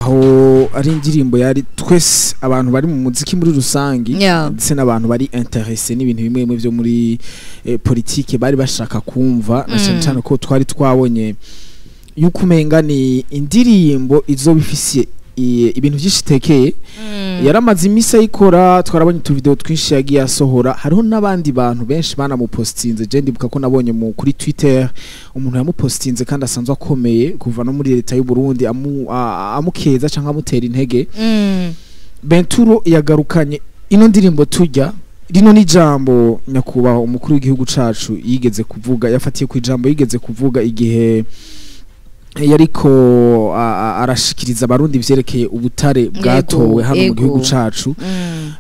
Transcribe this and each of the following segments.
Aho ari indirimbo yari twese abantu bari mu muziki muri rusangi, ndetse n'abantu bari intéressés n'ibintu bimwe bimwe byo muri politike bari bashaka kumva, na cyane cyane ko twari twabonye yuko umenga ni indirimbo izoba ifise ibintu byinshi itekeye. Yaramaze iminsi ayikora, twarabonye utuvideo twinshi yagiye asohora. Hariho n'abandi bantu benshi banamupostinze. Je ndibuka ko nabonye kuri Twitter umuntu yamupostinze kandi asanzwe akomeye kuva no muri leta y'u Burundi, amukeza canke amutera intege. Benturo yagarukanye ino ndirimbo tujya. Rino ni ijambo nyakubahwa umukuru w'igihugu cacu yigeze kuvuga, yafatiye ku ijambo yigeze kuvuga igihe yariko arashikiriza abarundi ivyerekeye ubutare bwatowe hano mu gihugu cacu.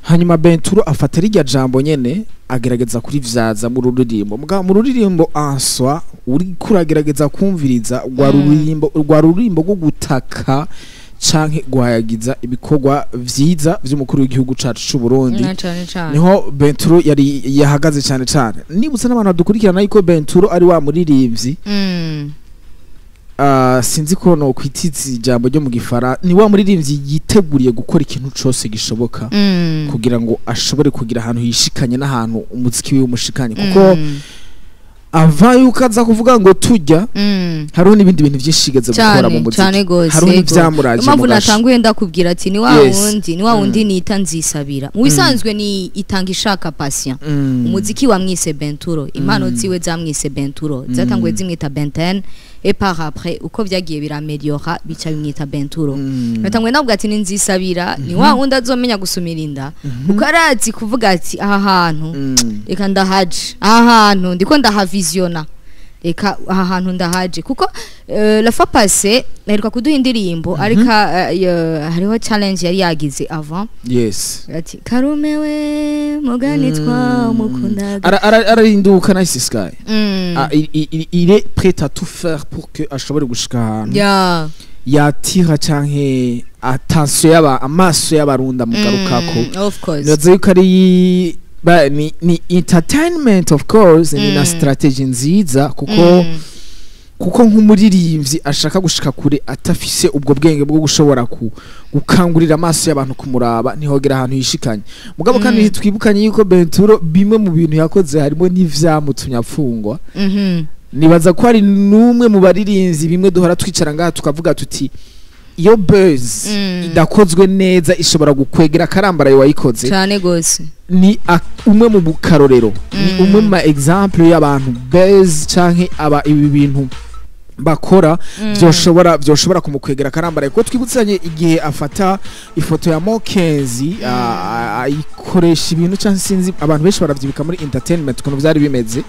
Hanyuma Benturo afata rirya jambo nyene, agerageza kurivyaza mu ruririmbo. Mugabo mu ruririmbo answa uriko uragerageza kumviriza rwa ruririmbo, rwa ruririmbo rwo gutaka canke guhayagiza ibikorwa vyiza vy'umukuru w'igihugu cacu c'u Burundi. Na cane cane. Niho Benturo yari yahagaze cane cane. Nibutse n'abantu badukurikirana yuko Benturo ari wa muririmbyi, sinzi ko no kwitiza ijambo ryo mu gifara, ni wa muririmbyi yiteguriye gukora ikintu cose gishoboka kugira ngo ashobore kugira ahantu yishikanye n'ahantu umuziki wiwe umushikanye, kuko ava yuko aza kuvuga ngo tujya, hariho n'ibindi bintu byinshi yigeze gukora mu Cyane. muziki. Cyane gose. Hariho n'ivyamuraje Impamvu mu gasho. natanguye ndakubwira ati ni wa wundi, ni wa wundi nita nzisabira. Mu bisanzwe ni itanga ishaka patient. Umuziki wamwise Benturo, impano ziwe zamwise Benturo. Zatanguye zimwita Benten et par après uko vyagiye birameliora bica bimwita Benturo. Natanguye ndavuga ati ni nzisabira, ni wa wundi azomenya gusumira inda, kuko arazi kuvuga ati aha hantu reka ndahaje, aha hantu ndiko ndahavisiona, reka aha hantu ndahaje. Kuko la fois passée aheruka kuduha indirimbo, ariko hariho challenge yari yagize avant, ati karume we mugani twamukundaga. Ararinduka Nice Sky. Ah, il est prêt à tout faire pour que ashobore gushika ahantu yatira canke attention y'aba amaso y'abarundi amugarukako. Of course. Nibaza yuko ari ni entertainment, of course, ni na strategy nziza, kuko kuko nk'umuririmbyi ashaka gushika kure atafise ubwo bwenge bwo gushobora gukangurira amaso y'abantu kumuraba, ntihogera ahantu yishikanye. Mugabo kandi twibukanye yuko Benturo bimwe mu bintu yakoze harimo n'ivyamutumye apfungwa. Nibaza ko ari n'umwe mu baririmbyi bimwe duhora twicara ngaha tukavuga tuti iyo buzz idakozwe neza ishobora gukwegera akarambaraye wayikoze. Cyane gose. Ni umwe mu bukarorero, ni umwe mu ma exemple y'abantu buzz canke aba ibi bintu bakora vyoshobora kumukwegera akarambaraye, kuko twibutsanye igihe afata ifoto ya Mokenzi, ayikoresha ibintu canke sinzi, abantu benshi baravyibuka muri entertainment ukuntu vyari bimeze.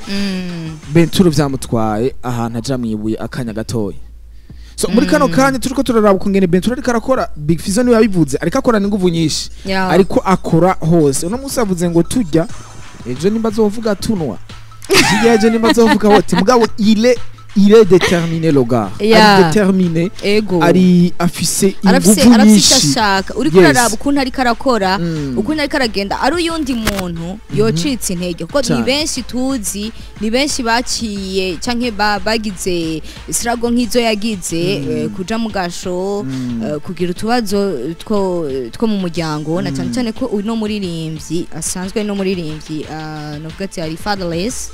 Benturo vyamutwaye ahantu aja mwibuye akanya gatoya. So muri kano kanya turiko turaraba ukungene Benturo ariko arakora, Big Fizzo niwe yabivuze, ariko akorana inguvu nyinshi, ariko akora hose. Uno munsi avuze ngo tujya, ejo nimba azovuga tunwa, hirya ejo nimba azovuga wote, mugabo il est déterminé, le gars. Ari déterminé. Ari afise Arafise inguvu arafise icyo nyinshi. ashaka. Uriko uraraba ukuntu ariko arakora, ukuntu ariko aragenda, ari uyundi muntu yocitse intege, kuko ni benshi tuzi, ni benshi baciye canke bagize struggle nk'izo yagize, kuja mu gasho, kugira utubazo two mu muryango, na cyane cyane ko uno muririmbyi asanzwe no muririmbyi, novuga ati ari fatherless.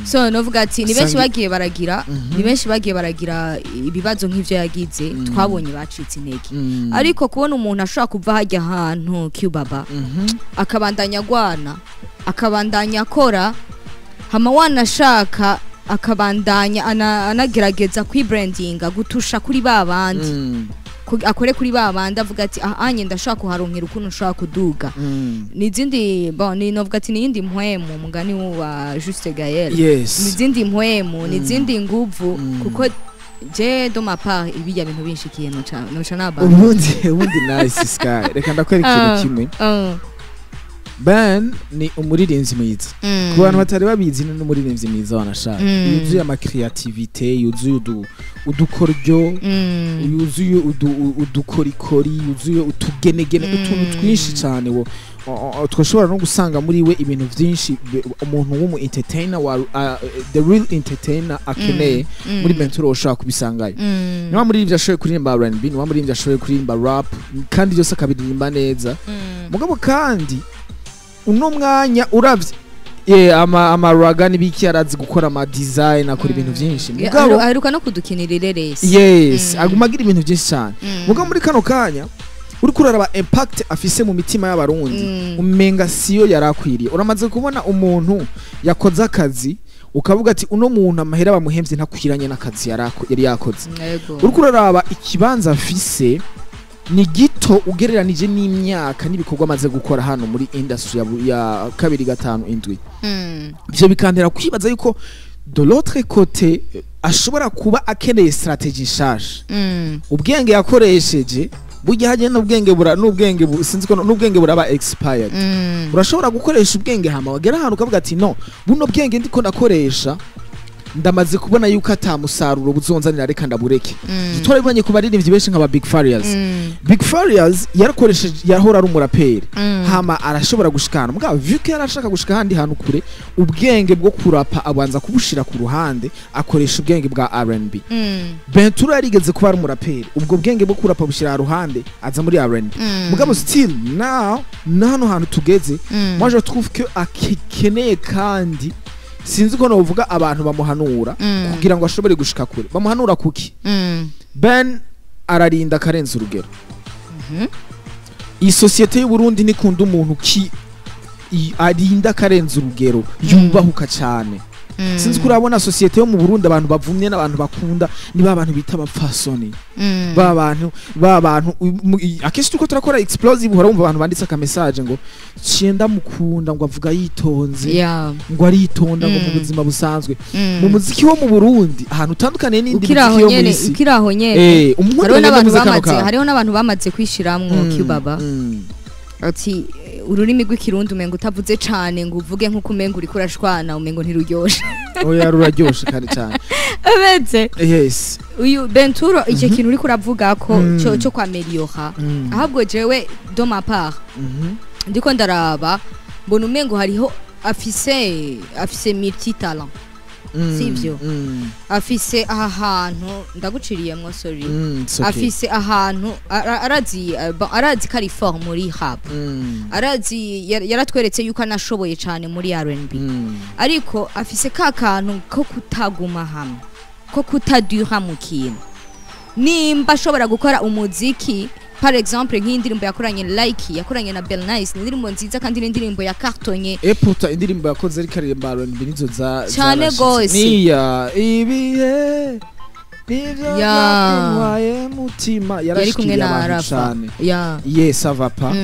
So novuga ati ni benshi bagiye baragira, ni benshi bagiye baragira ibibazo nk'ivyo yagize, twabonye bacitse intege. Ariko kubona umuntu ashobora kuva hajya ahantu Cubaba, akabandanya agwana, akabandanya akora, hama wanashaka akabandanya anagerageza kwibrandinga, gutusha kuri ba bandi, akore kuri ba bandi, avuga ati aha anye ndashaka kuharonkera ukuntu nshobora kuduga. Nizindi, bon, ni novuga ati niyindi mpwemu, mugani wa Juste Gaël, nizindi mpwemu, nizindi nguvu, kuko je de ma part ibijya bintu binshikiye noca naba Ubundi Nice Sky, reka ndakwereka ikintu kimwe. Ben ni umuririmbyi mwiza. Ku bantu batari babizi, ni n'umuririmbyi mwiza wanashaka, yuzuye ama creativity, yuzuye udukoryo, yuzuye udukorikori, yuzuye utugenegene, utuntu twinshi cyane wo twashobora no gusanga muri we ibintu byinshi umuntu w'umu entertainer wa the real entertainer akeneye. Muri Benturo ushobora kubisangayo. Niba muri ibyo ashoboye kuririmba R&B, niba muri ibyo ashoboye kuririmba rap, kandi byose akabiririmba neza. Mugabo kandi uno mwanya uravye ama raga n'ibiki, arazi gukora ama design, akora ibintu byinshi. Mugabo aheruka no kudukinira ireresi. Yes, aguma agira ibintu byinshi cyane. Mugabo muri kano kanya uriko uraraba impact afise mu mitima y'Abarundi, umenga siyo yarakwiriye. Uramaze kubona umuntu yakoze akazi ukavuga ati uno muntu amahera bamuhemvye ntakwiranye n'akazi yari yakoze. Uriko uraraba ikibanza afise ni gito ugereranije n'imyaka n'ibikorwa amaze gukora hano muri industry ya 257. Ivyo bikantera kwibaza yuko de l'autre côté ashobora kuba akeneye strategy nshasha. Ubwenge yakoresheje burya hagiye n'ubwenge bura n'ubwenge sinzi ko n'ubwenge buraba expired. Urashobora gukoresha ubwenge hama wagera ahantu ukavuga ati no, buno bwenge ndiko ndakoresha ndamaze kubona yuko ata musaruro buzonzanira, reka ndabureke. Twarabibonye ku baririmbyi benshi nk'aba Big Farious. Big Farious yarakoresheje, yahora ari umuraperi, hama arashobora gushika ahantu, mugabo vu ko yarashaka gushika ahandi hantu kure, ubwenge bwo kurapa abanza kubushira ku ruhande, akoresha ubwenge bwa R&B. Benturo yarigeze kuba ari umuraperi, ubwo bwenge bwo kurapa bushyira ruhande, aza muri R&B. Mugabo still now nahano hantu tugeze, moi je trouve que akeneye, kandi sinzi ko novuga abantu bamuhanura kugira ngo ashobore gushika kure. Bamuhanura kuki? Ben ararinda akarenza urugero. Iyi société y'u Burundi nikunda umuntu ki arinda akarenza urugero, yubahuka cyane. Sinzi ko urabona société yo mu Burundi, abantu bavumye n'abantu bakunda ni ba bantu bita abapfasoni, ba bantu akenshi turiko turakora explosive, uhora wumva abantu banditse aka message ngo ciye ndamukunda, ngo avuga yitonze, ngo aritonda, ngo mu buzima busanzwe. Mu muziki wo mu Burundi, ahantu utandukaniye n'indi Ukiri aho muziki yo nyene, mu isi, ukiri aho nyene, umuhungu hariho n'abantu yavuze kano bamaze kantu. Hariho n'abantu bamaze kwishiramwo Cubaba ati ururimi rw'Ikirundi umengo utavuze cane ngo uvuge nk'uko umengo uriko urashwana, umengo ntiruryoshe. Oya, ruraryoshe kandi cyane. Abeze uyu Benturo, icyo kintu uriko uravuga ko cyo kwameliora, ahubwo jewe de ma part ndiko ndaraba mbona umengo hariho afise multi talent. Sivyo? Afise aha hantu ndaguciriyemwo, sorry. It's okay. Afise ahantu arazi, bon, arazi ko ari fort muri rap, arazi yaratweretse yuko anashoboye cyane muri R&B, ariko afise ka kantu ko kutaguma hamwe, ko kutaduha mu kintu. Nimba ashobora gukora umuziki, par exemple nk'indirimbo yakoranye, like yakoranye na Bell Nice, ni indirimbo nziza kandi ni indirimbo ya cartonye. Et pourtant indirimbo yakoze ariko aririmba R&B nizo za Cane zarashitse. gose. Niya ibihe nivyo byakuntwaye mutima, Yari kumwe yarashikiriye na abantu Rafa. cane. Yes, ça va pas.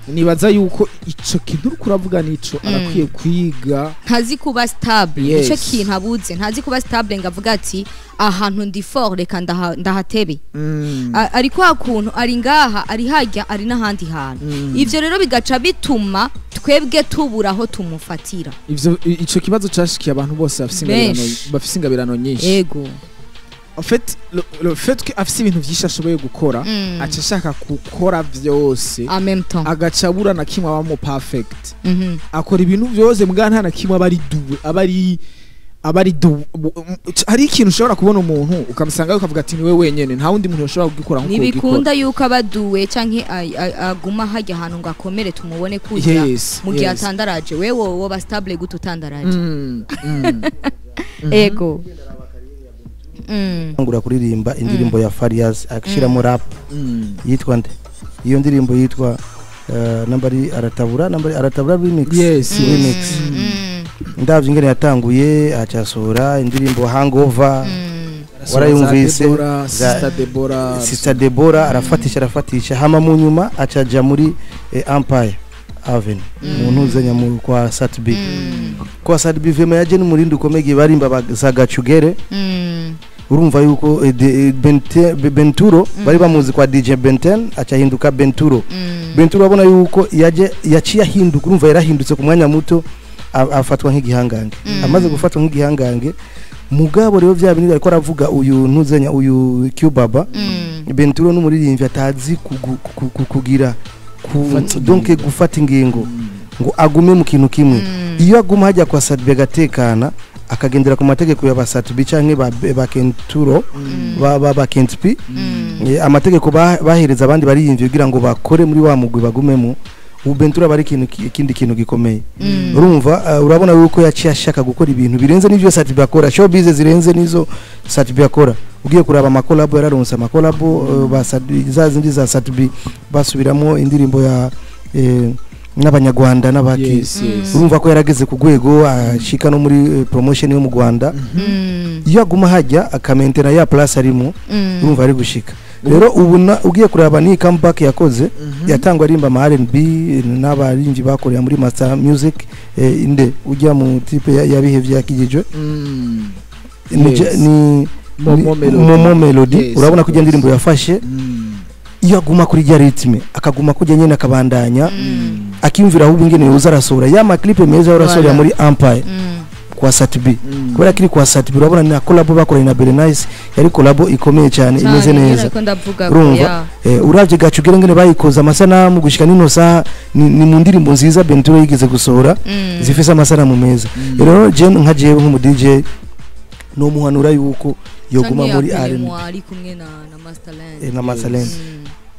Nibaza yuko ico kintu uriko uravuga nico arakwiye kwiga. Ntazi kuba stable. Nico kintu abuze, ntazi kuba stable ngo avuga ati ahantu ndi fort, reka ndahatebe. Ari kwa kuntu ari ngaha, ari harya, ari n'ahandi hantu. Ivyo rero bigaca bituma twebwe tubura aho tumufatira. Ivyo ico kibazo cashikiye abantu bose bafise ingabirano, Benshi. bafise ingabirano nyinshi. En fait, le fait que afise ibintu vyinshi ashoboye gukora, aca ashaka gukora vyose en même temps, agaca abura na kimwe abamo perfect. Akora ibintu vyose mbwa nta na kimwe aba ari doué, aba ari doué. Hari ikintu ushobora kubona umuntu ukamusanga ukavuga ati niwe wenyene, nta wundi muntu ushobora kugikora nkuko ugikora. Ntibikunda yuko aba doué canke aguma hajya ahantu ngo akomere tumubone kurya mu gihe atandaraje. Wewe woba stable gute utandaraje? Ego. Ngura kuririmba indirimbo ya Farias akishiramo rap yitwa nde? Iyo ndirimbo yitwa nambari aratabura, nambari aratabura remix. Remix. Ndavye ingene yatanguye, acasohora indirimbo Hangover. Warayumvise? Deborah, Sister Deborah. Sister Deborah, arafatisha, arafatisha, hama mu nyuma acaja muri Empire Avenue mu ntuzenya mu kwa Satb. Kwa Satb vema yaje n'umurindi ukomeye, barimba za Gacugere. Urumva yuko Benturo bari bamuzi kwa DJ Benten, acahinduka Benturo. Benturo abona yuko yaje yaciye ahinduka, urumva yarahindutse ku mwanya muto, afatwa nk'igihangange. Amaze gufatwa nk'igihangange, mugabo rero vya bintu ariko aravuga uyu ntuzenya uyu Cubaba, Benturo n'umuririmbyi atazi kugira donc gufata ingingo ngo agume mu kintu kimwe. Iyo aguma hajya kwa Sadbi agatekana, akagendera ku mategeko ya Basatbi canke ba Kenturo, ba Kentpi, amategeko bahereza abandi bariyimvye kugira ngo bakore muri wa mugwi bagumemo. Ubu Benturo bari ikindi kintu gikomeye. Urumva urabona yuko yaciye ashaka gukora ibintu birenze n'ivyo Sadbi akora, showbiz zirenze nizo Sadbi akora. Ugiye kuraba amakolabo yararonse amakolabo ba Sadbi, za zindi za Sadbi basubiramo indirimbo ya n'abanyarwanda n'abaki. Urumva ko yarageze ku rwego ashika no muri promotion yo mu Rwanda. Iyo aguma hajya akamentera ya place arimo, urumva ari gushika. Rero ubu ugiye kuraba ni comeback yakoze, yatangwa arimba ama R&B n'abarinji bakorera muri Master Music, inde ujya mu type yabihe vyakijijwe ni Momo Melody. Urabona ko iyo ndirimbo yafashe, iyo aguma kuri rya ritme akaguma kujya nyene akabandanya, akiyumvira ahubwo ingene yoza arasohora ya ma clip meza arasohora muri Empire kwa Satbi. Kubera kiri kwa Satbi urabona na collab bakoranye na Berenice, yari collab ikomeye cyane imeze neza. Urumva uravye gacugere ngene bayikoza amasanamu gushika nino saha ni mu ndirimbo nziza Benturo yigeze gusohora zifise amasanamu meza. Rero je nka jewe nk'umu DJ no muhanura yuko yoguma muri R&B ari kumwe na Masterland, na Masterland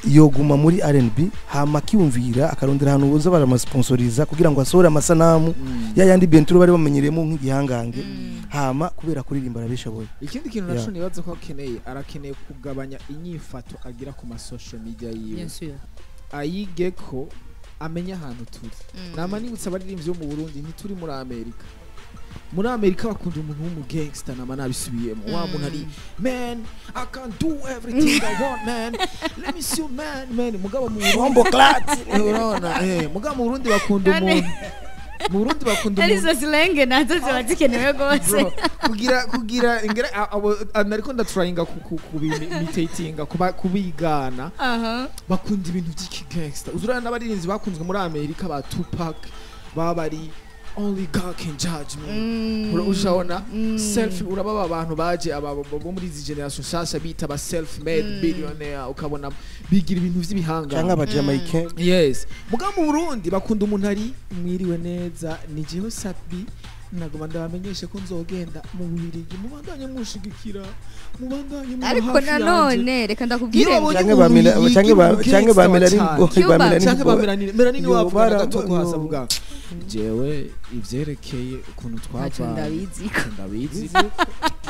yoguma muri R&B, hama kiyumvira akarondera ahantu boza baramusponsoriza kugira ngo asohore amasanamu ya yandi Benturo bari bamenyeremo nk'igihangange, hama kubera kuririmba arabishoboye. Ikindi kintu naco nibaza ko akeneye, arakeneye kugabanya inyifato agira ku ma social media yiwe, ayige ko amenya ahantu turi. Nama nibutsa abaririmbyi bo mu Burundi ntituri muri Amerika. Muri Amerika bakunda umuntu w'umugangster, nama nabisubiyemo wa muntu ari man I can do everything I want man, let me see you man man. Mugabo mu Bombo clat urabona mugabo mu Burundi bakunda umuntu, mu Burundi bakunda umuntu ari slang nazo ziba zikenewe gose kugira ingera nariko ndatryinga kubimitatinga kubigana. Bakunda ibintu by'ikigangster. Uzurana n'abarinzi bakunzwe muri Amerika ba Tupac babari only God can judge me. Urabona self, urababa abantu baje aba bo muri izi generation shasha bita ba self made billionaire, ukabona bigira ibintu vy'ibihanga cyangwa aba Jamaican. Yes, mugabo mu Burundi bakunda umuntu ari mwiriwe neza, ni jewe Sadbi nagoma ndabamenyeshe ko nzogenda mu Bubiligi, mubandanye mushigikira, mubandanye mu ariko nanone reka ndakubwire cyangwa ba Melanie, Melanie wavuga gato hasavuga jewe ivyerekeye ukuntu twava ndabizi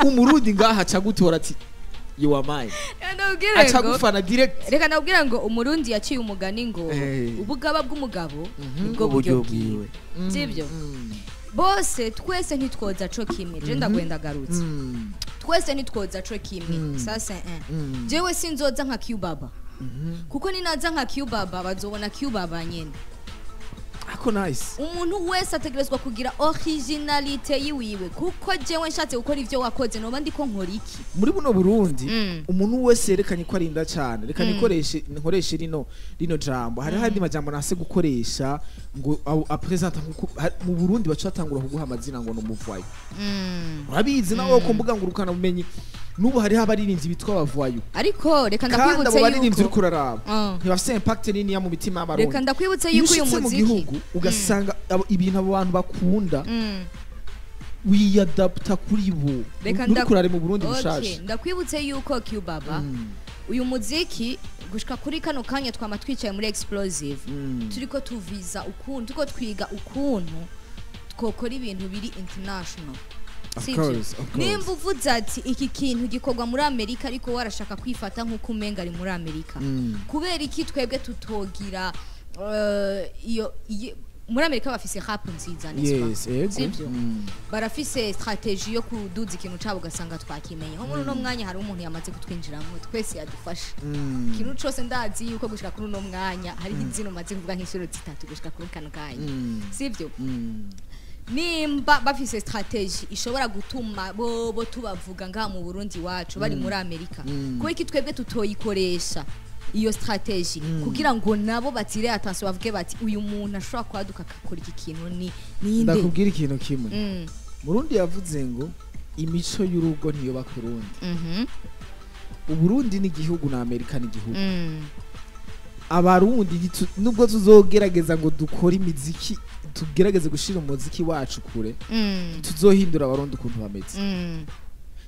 umurundi ngaha aca gutora ati you are mine, aca gufana direct. Reka ndakubwira ngo umurundi yaciye umugani ngo ubugaba bw'umugabo nibwo buryo bwiwe, sivyo? Bose twese ntitwoza co kimwe, je ndagwenda garutse. Twese ntitwoza co kimwe, ça c'est un. Jewe sinzoza nka Cubaba. Kuko ninaza nka Cubaba bazobona Cubaba nyene. Ako nice. Umuntu wese ategerezwa kugira originalité yiwiwe, kuko jewe nshatse gukora ivyo wakoze noba ndiko nkora iki. Muri buno Burundi umuntu wese yerekanye ko arinda cyane, reka nikoreshe nkoreshe rino jambo. Hari handi majambo nase gukoresha ngo apresenta nkuko mu Burundi bacatangura kuguha amazina ngo no muvayo. Urabizi nawe ko mbuga ngurukana bumenyi nubu hari abaririmbyi bitwa abavayo. Ariko reka ndakwibutse yuko abaririmbyi uri kuraraba ntibafise impact nini ya mu mitima y'abarundi. Reka ndakwibutse yuko uyu muziki ugasanga ibintu abo bantu bakunda wiyadapta kuri bo. Uri kurare mu Burundi bushaje. Ndakwibutse yuko Cubaba uyu muziki gushika kuri kano kanya twama twicaye muri Explosive, turiko tuviza ukuntu turiko twiga ukuntu twokora ibintu biri international. Nimba uvuze ati iki kintu gikorwa muri Amerika ariko warashaka kwifata nkuko umenga ari muri Amerika, kubera iki twebwe tutogira iyo muri Amerika bafise rap nziza neza, sivyo? Barafise strategie yo kuduza ikintu cabo ugasanga twakimenye. Nko muri uno mwanya hari umuntu yamaze kutwinjiramo twese yadufasha ikintu cose, ndazi yuko gushika kuri uno mwanya hari izina umaze kuvuga nk'inshuro zitatu gushika kuri kano kanya, sivyo? Nimba bafise strategy ishobora gutuma bo tubavuga ngaha mu Burundi wacu bari muri Amerika, kuko iki twebwe tutoyikoresha iyo strategy kugira ngo nabo batire attention, bavuge bati uyu muntu ashobora kwaduka akakora iki kintu ni ninde. Ndakubwira ikintu kimwe. Murundi yavuze ngo imico y'urugo ntiyoba ku rundi. Uburundi ni igihugu na Amerika ni igihugu. Abarundi nubwo tuzogerageza ngo dukore imiziki, tugerageze gushira umuziki wacu kure, tuzohindura abarundi ukuntu bameze.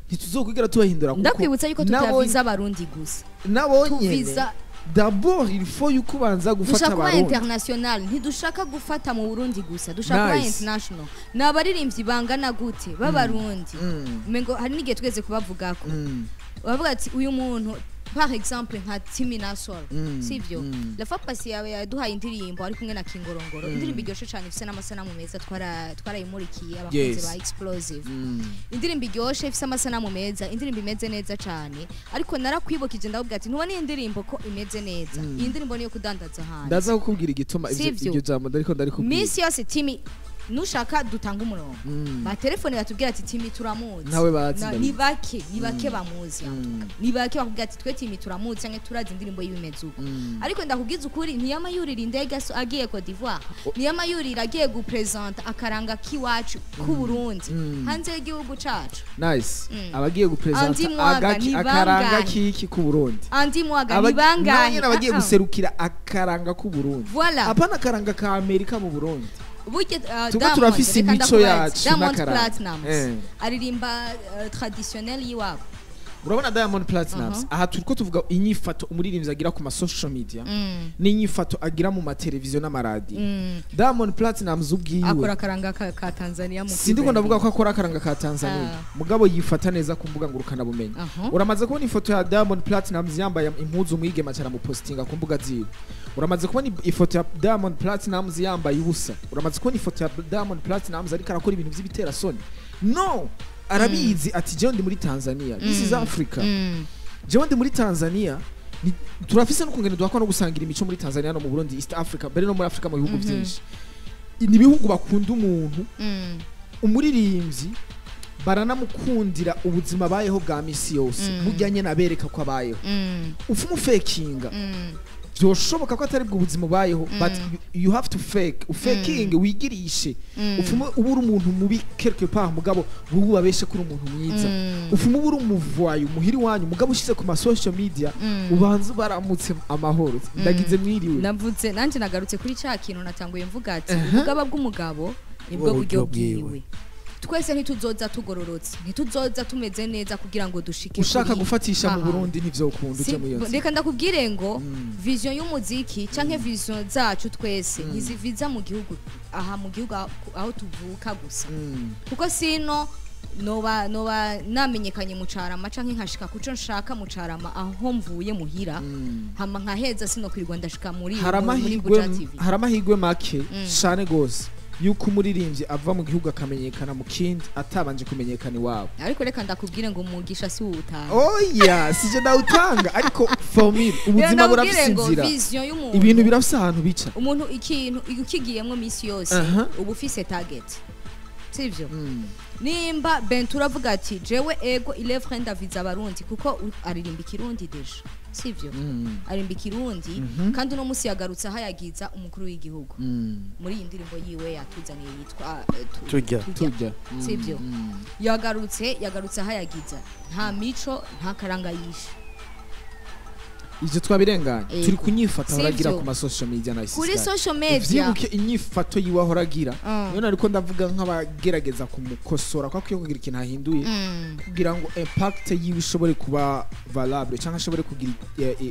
Ntituzokwigira tubahindura kuko ndakwibutsa yuko tutaviza abarundi gusa. Nabo nyene d'abord il faut yuko banza gufata abarundi international, ntidushaka gufata mu Burundi gusa, dushaka kuba international. Nabaririmbyi bangana gute b'abarundi? Mengo hari n'igihe tweze kubavugako. Bavuga ati uyu muntu par exemple nka Timina Sol, sivyo? La fois passée yaduhaye indirimbo ari kumwe na Kingorongoro, indirimbo iryoshe cyane ifise n'amasanamu meza, twarayimurikiye abakunzi ba Explosive. Indirimbo iryoshe ifise amasanamu meza, indirimbo imeze neza cyane, ariko narakwibukije ndabubwira ati ntubona iyi ndirimbo ko imeze neza, iyi ndirimbo niyo kudandaza hanze. Ndaza kukubwira igituma ivyo jambo ndariko ndarikubwira. Misi yose Timi nushaka dutanga umurongo, ba telefone batubwira ati Timi turamuzi, ni bake ni bake bamuzi, ni bake bakubwira ati twe Timi turamuzi canke turazi indirimbo y'ibimeze uko. Ariko ndakubwiza ukuri, ntiyama yurira indege agiye Cote d'Ivoire, ntiyama yurira agiye gupresenta akaranga kiwacu ku Burundi hanze y'igihugu cacu. Nice. Abagiye gupresenta akaranga kiki ku Burundi, Andi Mwaga ni bangahe abagiye guserukira akaranga ku Burundi? Apana akaranga ka Amerika mu Burundi. Tuba turafise imico yacu. Diamond Platnumz aririmba traditionnel yiwabo. Urabona Diamond Platnumz aha turiko tuvuga inyifato umuririmbyi agira ku ma social media n'inyifato agira mu mateleviziyo n'amaradiyo. Diamond Platnumz ubwiwe akora akaranga ka Tanzania mu sindiko ndavuga ko akora akaranga ka Tanzania, mugabo yifata neza ku mbuga ngurukana bumenyi. Uramaze kubona ifoto ya Diamond Platnumz yambaye impuzu mwigema cyane mu postinga ku mbuga ziwe. Uramaze kubona ifoto ya Diamond Platnumz yambaye ubusa. Uramaze kubona ifoto ya Diamond Platnumz ariko arakora ibintu by'ibitera soni. No, arabizi ati jewe ndi muri Tanzania, this is Africa. Jewe ndi muri Tanzania, turafise n'ukungene duhakwa no gusangira imico muri Tanzania no mu Burundi, East Africa, mbere no muri Africa mu bihugu byinshi. Ni bihugu bakunda umuntu, umuririmbyi baranamukundira ubuzima bayeho bwa misi yose, burya nyene abereka ko abayeho. Ufumufakinga byoshoboka ko atari bwo ubuzima bayeho, but you have to fake, ufaking wigirishe, ufume ubura umuntu mubi quelque part, mugabo wowe ubabeshe kuri umuntu mwiza, ufume ubura umuvuayo muhiri wanyu, mugabo ushize ku ma social media ubanza baramutse amahoro, ndagize mwiriwe. Navuze nanje nagarutse kuri ca kintu natanguye mvuga ati ubugaba bw'umugabo nibwo buryo bwiwe. Twese ntituzoza tugororotse, ntituzoza tumeze neza kugira ngo dushike. Ushaka gufatisha mu Burundi ntivyokunda uje mu yose. Reka ndakubwire ngo vision y'umuziki canke vision zacu twese ntiziviza mu gihugu, aha mu gihugu aho tuvuka gusa. Kuko sino noba namenyekanye mu Carama canke nkashika kuco nshaka mu Carama aho mvuye muhira, hama nkaheza sino kwirirwa ndashika muri Buja TV. Haramahigwe make cyane gose yuko umuririmbyi ava mu gihugu akamenyekana mu kindi atabanje kumenyekana iwabo. Ariko reka ndakubwire ngo umugisha si uwutanga. Oya, sije ndawutanga, ariko formule ubuzima burafise inzira. Ibintu birafise ahantu bica. Umuntu ikintu ukigiyemwo misi yose uba ufise target. Sivyo? Nimba Bentura avuga ati jewe ego il ndaviza abarundi kuko aririmba ikirundi deja. Sivyo? Arimba ikirundi kandi uno musi yagarutse ahayagiza umukuru w'igihugu muri iyi ndirimbo yiwe yatuzaniye yitwa Tujya. Sivyo? Yagarutse ahayagiza, nta mico nta karanga yishe. Ivyo twabirenganye turi kunyifata horagira ku ma social media na kuri social media vyibuke inyifato yiwe horagira. Niyo nariko ndavuga nk'abagerageza kumukosora kwa kugira ikintu ahinduye kugira ngo impact yiwe ishobore kuba valable cyangwa ashobore kugira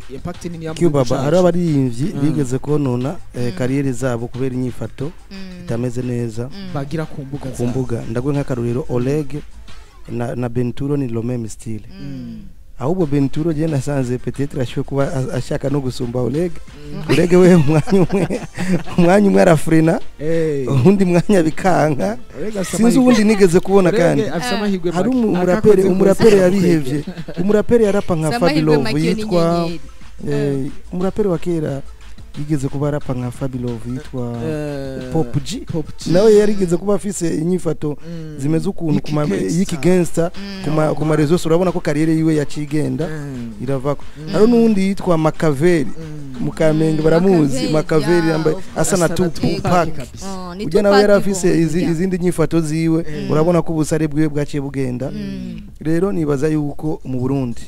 impact nini ya Baba. Hari abaririmbyi bigeze konona kariyeri zabo kubera inyifato itameze neza bagira ku mbuga. Ku mbuga ndagwe nk'akaruriro Oleg na Benturo ni le même style. Ahubwo Benturo je nasanze peut-être ashwe kuba ashaka no gusumba Oleg. Oleg we umwanya umwe arafrena, undi mwanya bikanka. Sinzi ubundi nigeze kubona kandi hari umuraperi yabihevye, umuraperi yarapa nka Fabilo yitwa umuraperi wa kera Yigeze kuba rapa nka Fabilove yitwa Pop G, nawe yarigeze kuba afise inyifato zimeze ukuntu y'iki gangster ku ma réseaux, urabona ko carrière yiwe yacigenda iravako. Hari n'undi yitwa Makaveri Mukamenge, baramuzi Makaveri, yambaye asa na Tupac, ujya nawe yarafise izindi nyifato ziwe, urabona ko ubusare bwiwe bwaciye bugenda. Rero nibaza yuko mu Burundi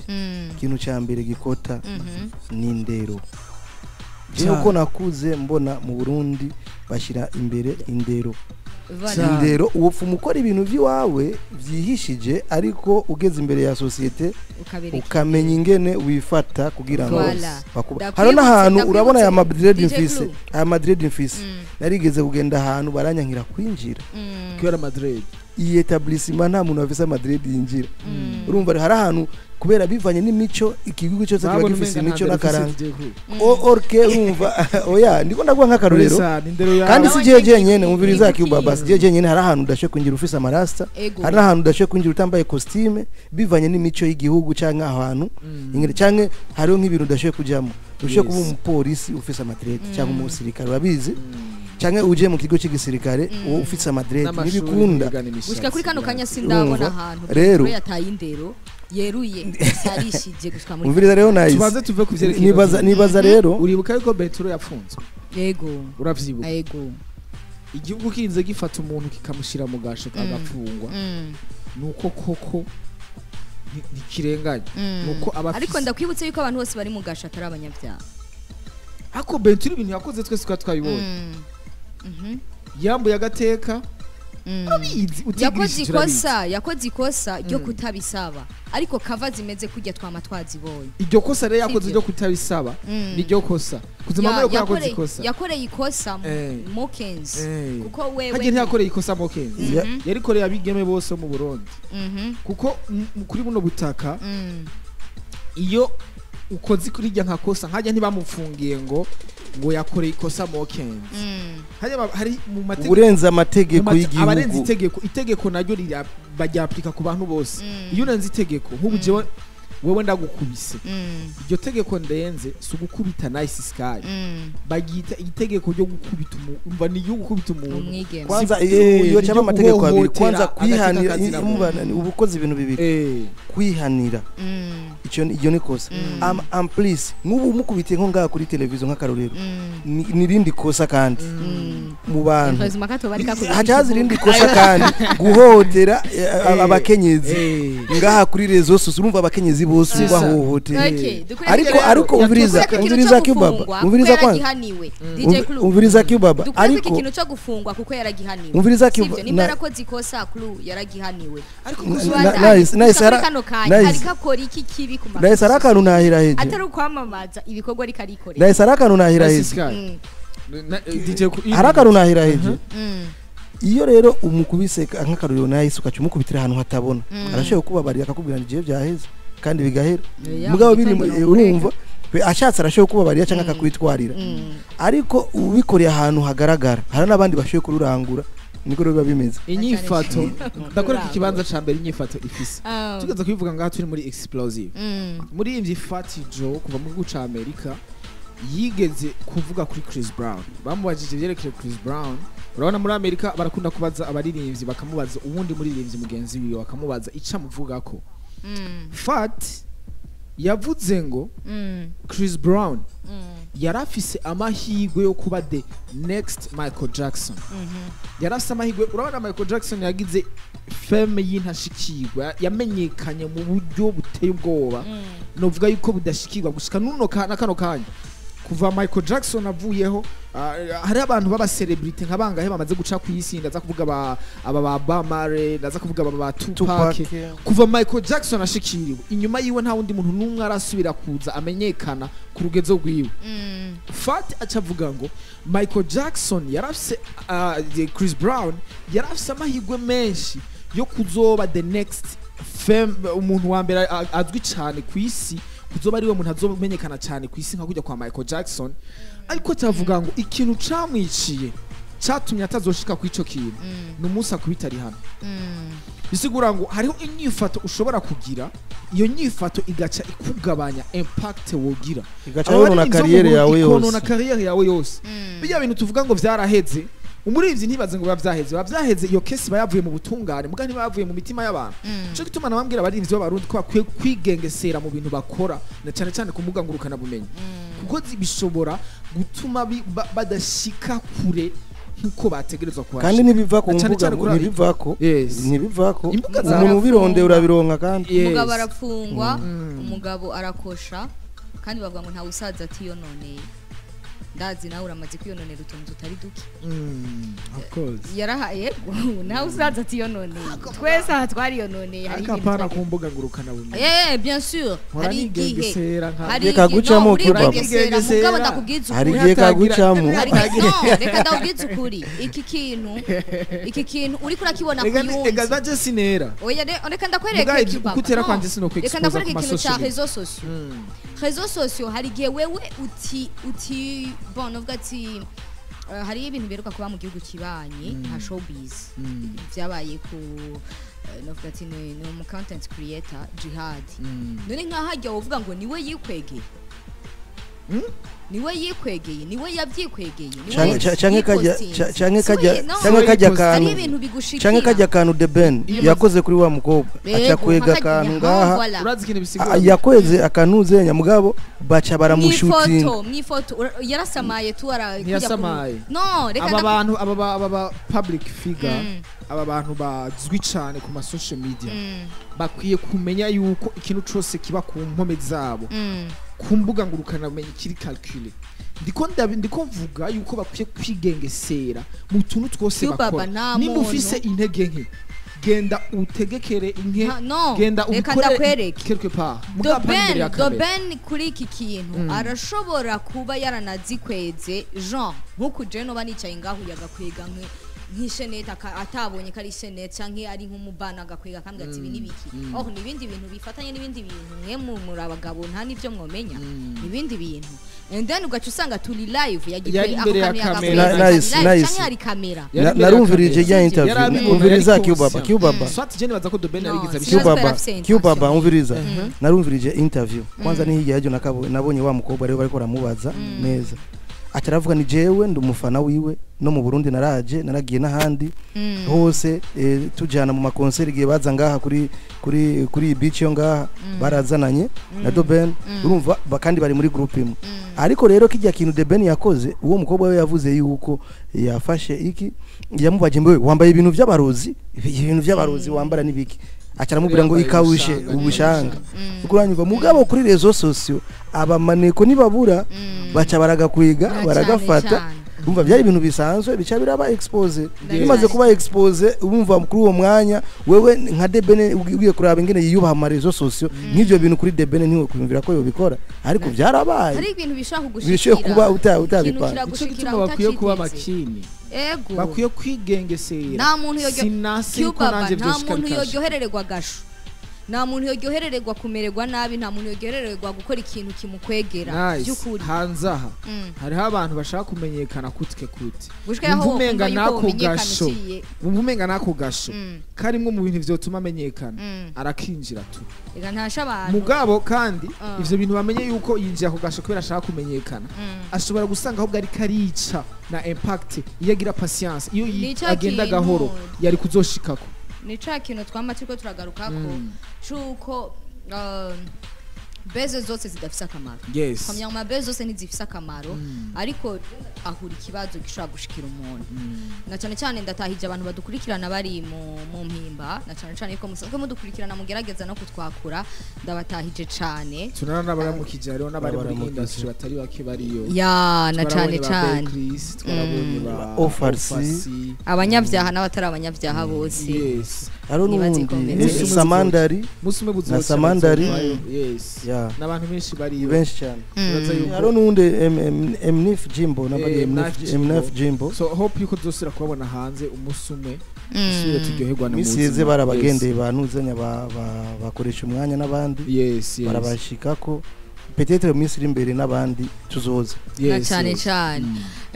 ikintu cya mbere gikota ni indero. Uko nakuze mbona mu Burundi bashyira imbere indero. Indero uwo mukora ibintu by'iwawe byihishije, ariko ugeze imbere ya societe ukamenya ingene wifata kugira ngo hari n'ahantu urabona ya Madrid mfise, aya Madrid mfise narigeze kugenda ahantu baranyankira kwinjira kubera Madrid iyi etablissement nta muntu afise Madrid yinjira. Urumva hari ahantu kubera bivanye n'imico, ikigihugu cyose kiba gifise imico n'akaranga orke, urumva oya ndiko ndaguha nk'akarorero kandi si jeje jenyene umviriza Cubaba, si jeje jenyene. Hari ahantu udashe kwinjira ufise amarasta, hari ahantu udashe kwinjira utambaye costume bivanye n'imico y'igihugu canke ahantu ingene, canke hariho nk'ibintu udashe kujamo, ushe kuba umupolisi ufise amadirede cyangwa umusirikare urabizi, canke uje mu kigo cy'igisirikare ufise amadirede ntibikunda. Gushika kuri kano kanya sindabona ahantu rero yataye indero yeruye sarishije gushika muri umviriza rero nice. Tubanze tuve kuvyerekeye nibaza rero uribuka yuko Betro yapfunzwe. Yego uravyibuka. Yego igihugu kirinze gifata umuntu kikamushira mu gasho agapfungwa nuko koko nikirenganye nuko aba. Ariko ndakwibutse yuko abantu bose bari mu gasho atari abanyabyaha. Ako Betro ibintu yakoze twese kwa twabibonye. Yambuye agateka yakoze ikosa, yakoze ikosa ryo kutabisaba, ariko kava zimeze kujya twama twazibonye. Iryo kosa rero yakoze ryo kutabisaba ni ryo kosa kuzima ko yakoze ikosa, yakoreye ikosa Mokens kuko wewe hagiye ntiyakoreye ikosa Mokens, yarikoreye abigeme bose mu Burundi kuko kuri buno butaka iyo ukoze kuri rya nka kosa nkajya ntibamufungiye ngo yakoreye ikosa Mokens. Hari mu mategeko urenza amategeko y'igihugu, abarenze itegeko, itegeko naryo bajya aplika ku bantu bose. Iyo urenze itegeko nk'ubu jewe wewe ndagukubise, iryo tegeko ndenze si ugukubita Nice Sky, bagita itegeko ryo gukubita umva ni ryo gukubita umuntu kwanza iyo cyaba amategeko abiri, kwanza kwihanira ubukoze ibintu bibiri, kwihanira icyo iyo ni kosa am please nk'ubu mukubitiye nko ngaha kuri television nk'akarorero nirindi kosa kandi mu bantu hacaza irindi kosa kandi guhotera abakenyezi ngaha kuri réseaux sociaux, urumva abakenyezi bose bahohotera. Ariko umviriza Cubaba, umviriza kwanza umviriza Cubaba, ariko ikintu cyo gufungwa kuko yaragihaniwe, umviriza Cubaba nimba yarakoze ikosa Clue yaragihaniwe. Ariko nice nice ariko akora iki kibi ku nice arakanu nahira heje atari ukwamamaza ibikorwa ariko arikorera nice arakanu nahira heje arakanu nahira heje. Iyo rero umukubise nk'akarorero nice ukaca umukubitira ahantu hatabona, arashoboye kubabarira akakubwira ngo igihe byaheze kandi bigahera, mugabo biri urumva ashatse arashoboye kubabarira cyangwa akakwitwarira, ariko ubikoreye ahantu hagaragara hari n'abandi bashoboye kururangura, niko biba bimeze. Inyifato ndakora iki kibanza ca mbere inyifato ifise tugeze kubivuga ngaha turi muri explosive muri imvi Fati Joe kuva mu gihugu ca Amerika yigeze kuvuga kuri Chris Brown, bamubajije ivyerekeye Chris Brown. Urabona muri Amerika barakunda kubaza abaririmbyi bakamubaza uwundi muririmbyi mugenzi wiwe bakamubaza ica muvugako. Fat yavuze ngo Chris Brown yarafise amahirwe yo kuba the next Michael Jackson. Yarafise amahirwe, urabona Michael Jackson yagize fame y'intashikirwa, yamenyekanye mu buryo buteye ubwoba, novuga yuko budashikirwa gushika nuno na kano kanya. Kuva Michael Jackson avuyeho hari abantu baba celebrity nka bangahe bamaze guca ku isi, ndaza kuvuga aba ba Bamare, ndaza kuvuga aba ba Tupac. Kuva Michael Jackson ashikiriwe inyuma yiwe nta wundi muntu numwe arasubira kuza amenyekana ku rugezo rwiwe. Fat acavuga ngo Michael Jackson yarafise Chris Brown yarafise amahirwe menshi yo kuzoba the next fame, umuntu wa mbere azwi cyane ku isi, kuzoba ariwe muntu azomenyekana cyane ku isi nka kujya kwa Michael Jackson. Ariko tavuga ngo ikintu camwiciye Cyatumye atazoshika ku ico kintu n'umunsi akubita ari hano. Bisigura ngo hariho inyifato ushobora kugira, iyo nyifato igaca ikugabanya impact wogira, igaca yonona carrière yawe yose, ikonona carrière yawe yose. Bijya bintu tuvuga ngo vyaraheze, umurivyi ntibaze ngo bavyaheze, bavyaheze iyo case bayavuye mu butungane, muga ntibavuye mu mitima y'abantu. Cyo gituma nabambwira abarimvyi b'abarundi ko bakwiye kwigengesera mu bintu bakora, na cyane cyane ku mbuga ngurukana bumenyi, kuko bishobora gutuma badashika kure nkuko bategerezwa kuhashika. Kandi nibiva ku mbuga, nibivako nibivako umuntu ubironde urabironka. Kandi umugabo arapfungwa, umugabo arakosha, kandi bavuga ngo nta usaza atiyononeye. Ndazi nawe uramaze kwiyononera utuntu tutari duke. Of course. Yarahaye nawe usaza atiyononeye. Twese aha twariyononeye. Hari ibintu akapana ku mbuga ngurukana bumenyi. Bien sûr. Hari igihe reka gucamo Cubaba. Mugabo ndakubwiza ukuri. Hari igihe kagucamo. Reka ndakubwiza ukuri. Iki kintu uri kurakibona kuyunzi. Reka baje sinera. Oya reka ndakwereka Cubaba. Kutera kwanje sino ku expose ku ma social. Reka ndakwereka ikintu ca réseaux sociaux. Réseaux sociaux hari igihe wewe uti bon uvuga ati hari ibintu biheruka kuba mu gihugu kibanye nka showbiz byabaye ku novuga ati ni umu content creator Jihad. None nka hajya uvuga ngo niwe yikwegeye, niwe yikwegeye, niwe yavyikwegeye, niwe canke kajya kantu, canke kajya kantu The Ben yakoze kuri wa mukobwa aca kwega kantu ngaha, yakweze akanuze nyamugabo baca baramushutinga mwifoto yarasamaye tu ara yarasamaye. No reka aba bantu aba public figure, aba bantu bazwi cyane ku ma social media bakwiye kumenya yuko ikintu cose kiba ku mpome zabo, ku mbuga ngurukana bumenyi kiri calculé. Ndiko mvuga yuko bakwiye kwigengesera mu tuntu twose bakora. Nimba ufise intege nke, genda utegekere inke, genda ubikore quelque part. The Ben kuri iki kintu arashobora kuba yaranazikweze, Jean nkuko je no banicaye ngaho yagakwega nk'ishenete atabonye ko ari ishenete canke ari nk'umubana agakwega akambwira ati ibi nibiki. Oh nibindi bintu bifatanye n'ibindi bintu mwe muri abagabo nta nivyo mwomenya, nibindi bintu. And then ugaca usanga turi live yagiye ako kamera, nice hari kamera. Narumvirije ya interview, umviriza Cubaba swat je nibaza ko The Ben yarigize Cubaba umviriza. Narumvirije interview kwanza ni hirya yajo nabonye wa mukobwa rero bariko ramubaza neza. Ataravuga ni jewe ndi umufana wiwe no mu Burundi naraje naragiye n'ahandi hose, tujana mu makonseri giye baza ngaha kuri kuri kuri beach yo ngaha barazananye na The Ben, urumva kandi bari muri group imwe. Ariko rero kijya kintu The Ben yakoze, uwo mukobwa we yavuze yuko yafashe iki, yamubaje mbe wambaye ibintu by'abarozi, ibintu by'abarozi wambara nibiki, acaramubwira ngo ikawushe ubushanga. Ukuranyumva mugabo kuri réseaux sociaux abamaneko nibabura baca baragakwiga baragafata. Umva byari ibintu bisanzwe bica biraba expose, bimaze kuba expose umva kuri uwo mwanya wewe nka The Ben ugiye kuraba ingene yiyubaha ama réseaux sociaux nk'ivyo bintu kuri The Ben ntiwe kumvira ko yobikora, ariko byarabaye. Hari ibintu bishaka kugushikira, bishaka kuba utabipanga. Ico gituma bakwiye kuba makini, ego bakwiye kwigengesera. Nta muntu yoryoherererwa gasho, nta muntu yoryoherererwa kumererwa nabi, nta muntu yoryoherererwa gukora ikintu kimukwegera by'ukuri. Hanze aha hariho abantu bashaka kumenyekana kutike kute, umvumenga nako gasho karimwe mu bintu vyotuma amenyekana arakinjira tu. Ega ntasha abantu mugabo kandi ivyo bintu bamenye yuko yinjira ku gasho kubera ashaka kumenyekana, ashobora gusanga ahubwo ari karica na impact iyo agira patience, iyo agenda gahoro yari kuzoshikako. Ni ca kintu twama turiko turagarukako cuko beze zose zidafise akamaro. Premièrement beze zose ntizifise akamaro, ariko ahura ikibazo gishobora gushikira umuntu. Na cyane cyane ndatahije abantu badukurikirana bari mu mpimba, na cyane cyane yuko musanzwe mudukurikirana mugerageza no kutwakura, ndabatahije cyane. Tunana n'abaramukije hariho n'abari muri industry batari bake bariyo. Ya na cyane cyane twarabonye ba Ofarsi, abanyabyaha n'abatari abanyabyaha bose. Yes. Hariho n'uwundi Samandari, na Samandari. Yes. N'abantu benshi bari benshi cyane. Hariho n'uwundi Mnif Jimbo, n'abari Mnif Jimbo. So hope yuko tuzosubira kubabona hanze umunsi umwe, dusubire turyoherwa na misi yeze barabagendeye banuzanya bakoresha umwanya n'abandi. Barabashikako peut-être mu minsi iri imbere n'abandi tuzoza. Na cyane cyane.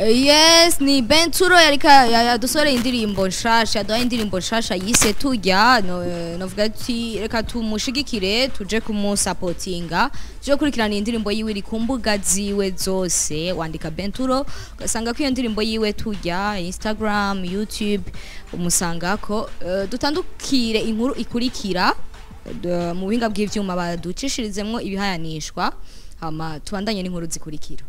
Yes, ni Benturo yarika yadusoreye indirimbo nshasha, yaduhaye indirimbo nshasha yise Tujya. No, novuga ati reka tumushigikire, tuje kumusapotinga, tuje kurikirana indirimbo yiwe iri ku mbuga ziwe zose. Wandika Benturo ugasanga ko iyo ndirimbo yiwe Tujya, Instagram, YouTube umusangako. Dutandukire inkuru ikurikira. Mu buhinga bw'ivyuma baducishirizemwo ibihayanishwa, hama tubandanye n'inkuru zikurikira.